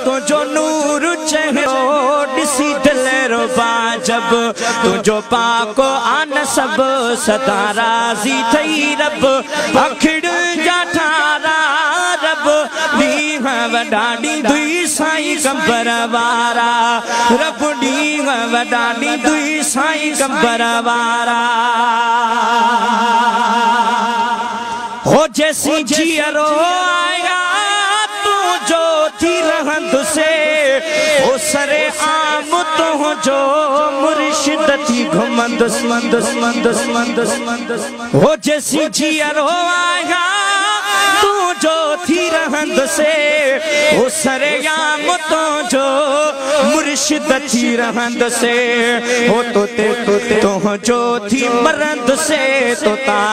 तुंहिंजो नूर चेहरो ॾिसी दिल रुबा जब तुंहिंजो पाको आन सभ सदा राज़ी थई रब अखियुनि जा ठारा रब ॾींहुं वॾा ॾींदुई साईं कंबर वारा रब ॾींहुं वॾा ॾींदुई साईं कंबर वारा हो जैसी जीअरो आया तूं जो थी रहंदुसि हो सरे आम तुंहिंजो मुर्शिद थी घुमंदुसि मंदुसि मंदुसि मंदुसि मंदुसि हो जैसी जीअरो आया तूं जो थी रहंदुसि हो सरे आम तुंहिंजो मुर्शिद थी रहंदुसि हो तो ते तुंहिंजो थी मरंदुसि तो तां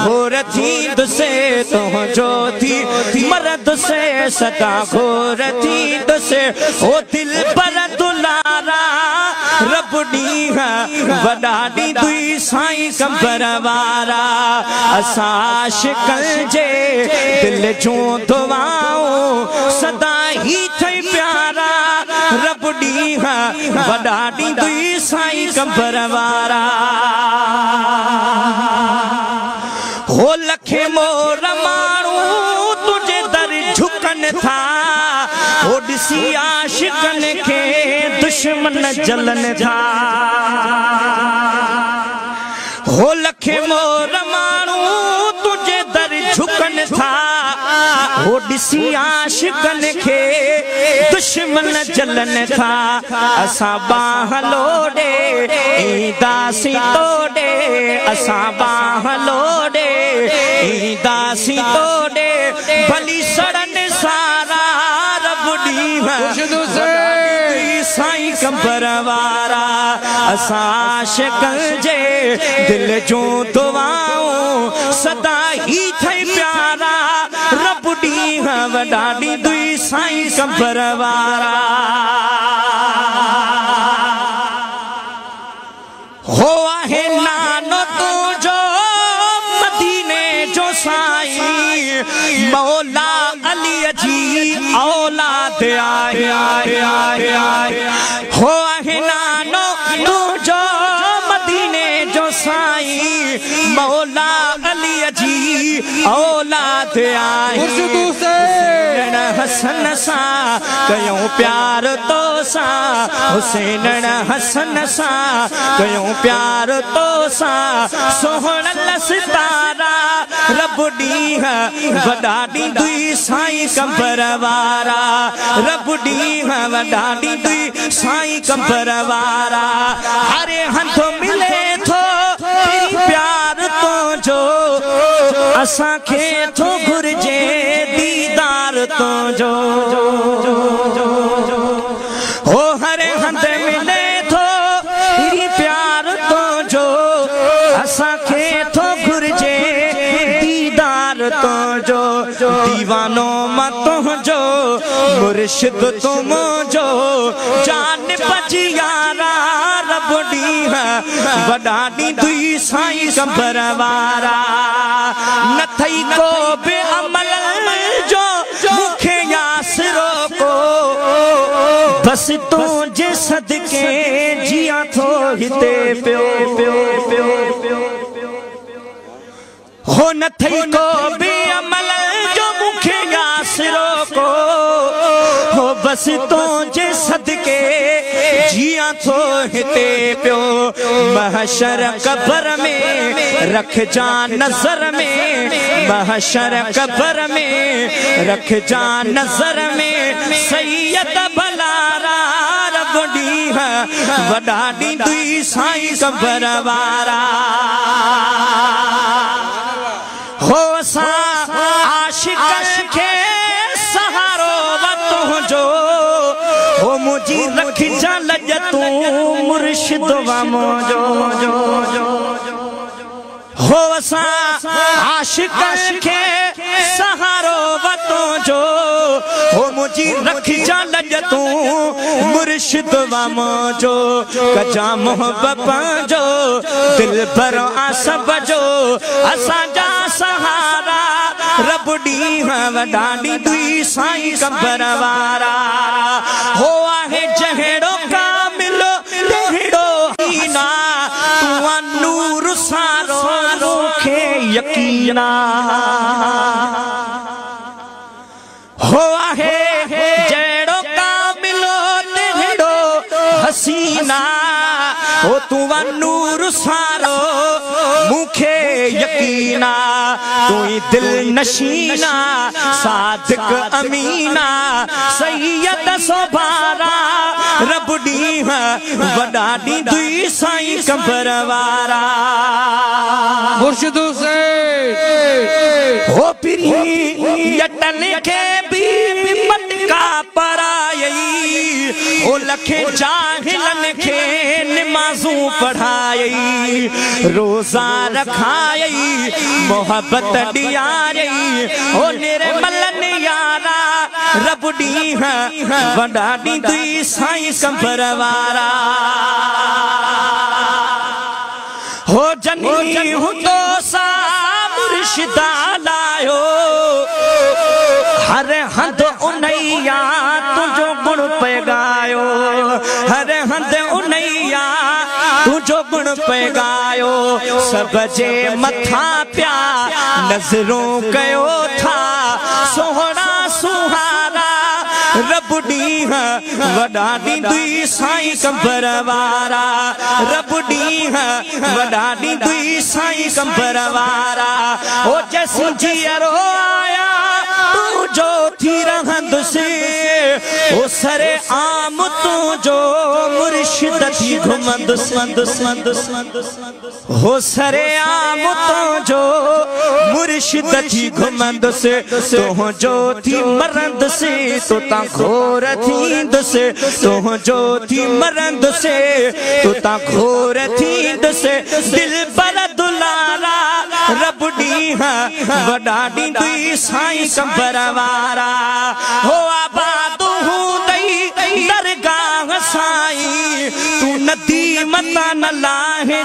घोर थींदुसि तुंहिंजो थी मरंदुसि सदा घोर थींदुसि हो दिल पर दुलारा रब ॾींहुं वॾा ॾींदुई साईं कंबर वारा असां आशिकनि जे दिल जूं दुआऊं सदा ई थई प्यारा रब ॾींहुं वॾा ॾींदुई साईं कंबर वारा हो लखे मोर माण्हू तुंहिंजे दर झुकनि था हो ॾिसी आशिकनि खे दुश्मन जलनि था हो लखे मोर माण्हू तुंहिंजे दर झुकनि था हो ॾिसी आशिकनि खे दुश्मन जलनि था असां बाह लोॾे ईंदासीं तोॾे असां बाह लोॾे ईंदासीं तोॾे भली सड़नि सारा रब ॾींहुं साईं कंबर वारा असां आशिकनि जे दिल जूं दुआऊं सदा ई थई प्यारा रब ॾींहुं वॾा ॾींदुई साईं कंबर वारा हो आहे नानो तुंहिंजो मदीने जो साईं मौला अली जी औलाद आहे हो आहे नानो तुंहिंजो मदीने जो साईं मौला अली जी औलाद आहे हुसैन हसन सां कयूं प्यार तो सां हुसैन हसन सां कयूं प्यार तो सां सोहणल सितारा रब ॾींहुं वॾा ॾींदुई साईं कंबर वारा रब ॾींहुं वॾा ॾींदुई साईं कंबर वारा हर हंधि मिले थो प्यार तुंहिंजो असांखे थो घुर्जे दीदार तुंहिंजो हो हर हंधि मिले थो प्यार तुंहिंजो असांखे थो घुर्जे दीदार तुंहिंजो दीवानो मां तुंहिंजो मुर्शिद तूं मुंहिंजो जान बची यारा रब ॾींहुं वॾा ॾींदुई साईं कंबर वारा न थई को बि अमल जो मूंखे आसरो को बस तुंहिंजे सदके जियां थो हिते पियो पियो पियो हो न थई को बि अमल जो मूंखे आसरो को हो बस तुंहिंजे सदके जियां थो हिते पियो महशर कब्र में रख जा नजर में महशर कब्र में रख जा नजर में सैयद भलारा रब ॾींहुं वॾा ॾींदुई साईं कंबर वारा हो असां आशिकनि खे सहारो तुंहिंजो हो मुंहिंजी रखजां लॼ तूं मुर्शिद मुंहिंजो हो असां आशिकनि खे सहारो तुंहिंजो हो मुंहिंजी रखजां लॼ तूं मुर्शिद मुंहिंजो कजां मुहब पंहिंजो दिल भर आसब जो असांजा सहारा रब ॾींहुं वॾा ॾींदुई साईं कंबर वारा। यकीना। हो आहे जहिड़ो कामिलो तहिड़ो हसीना, हो तूं आ नूर सारो मूंखे यकीना। तूं ई दिल नशीना सादिक अमीना, सैयद सोभारा रब ॾींहुं वॾा ॾींदुई साईं कंबर वारा। मुर्शिद हुसैन हो पिरी जटन खे बि मटका परायई, हो लखे जाहिलनि खे नमाज़ूं पढ़ायई, रोज़ा रखायई मोहबत ॾियारई, हो निर्मलन यारा रब ॾींहुं वॾा ॾींदुई साईं कंबर वारा। हो जनी हुतो सा मुर्शिदा लायो, हर हंध उन्हैया तुंहिंजो गुण पए ॻायो, हर हंध उन्हैया तुंहिंजो गुण पए ॻायो। सभ जे मथां पिया नज़रूं कयो था, सुहिणा सुहारा रब ॾींहुं वॾा ॾींदुई साईं कंबर वारा, रब ॾींहुं वॾा ॾींदुई साईं कंबर वारा। ओ जैसीं जीअरो आया तुंहिंजो थी रहंदुसि, ओ सरे आम तुंहिंजो मुर्शिद थी घुमंदुसि, हो सरे आम तुंहिंजो मुर्शिद थी घुमंदुसि। तुंहिंजो थी मरंदुसि तो घोर थींदुसि, तुंहिंजो थी मरंदुसि तो घोर थींदुसि। दिल पर दुलारा रब ॾींहुं वॾा ॾींदुई साईं कंबर वारा। हो आबाद हूंदई दरगाह साईं, तूं नदी मतां न लाहे।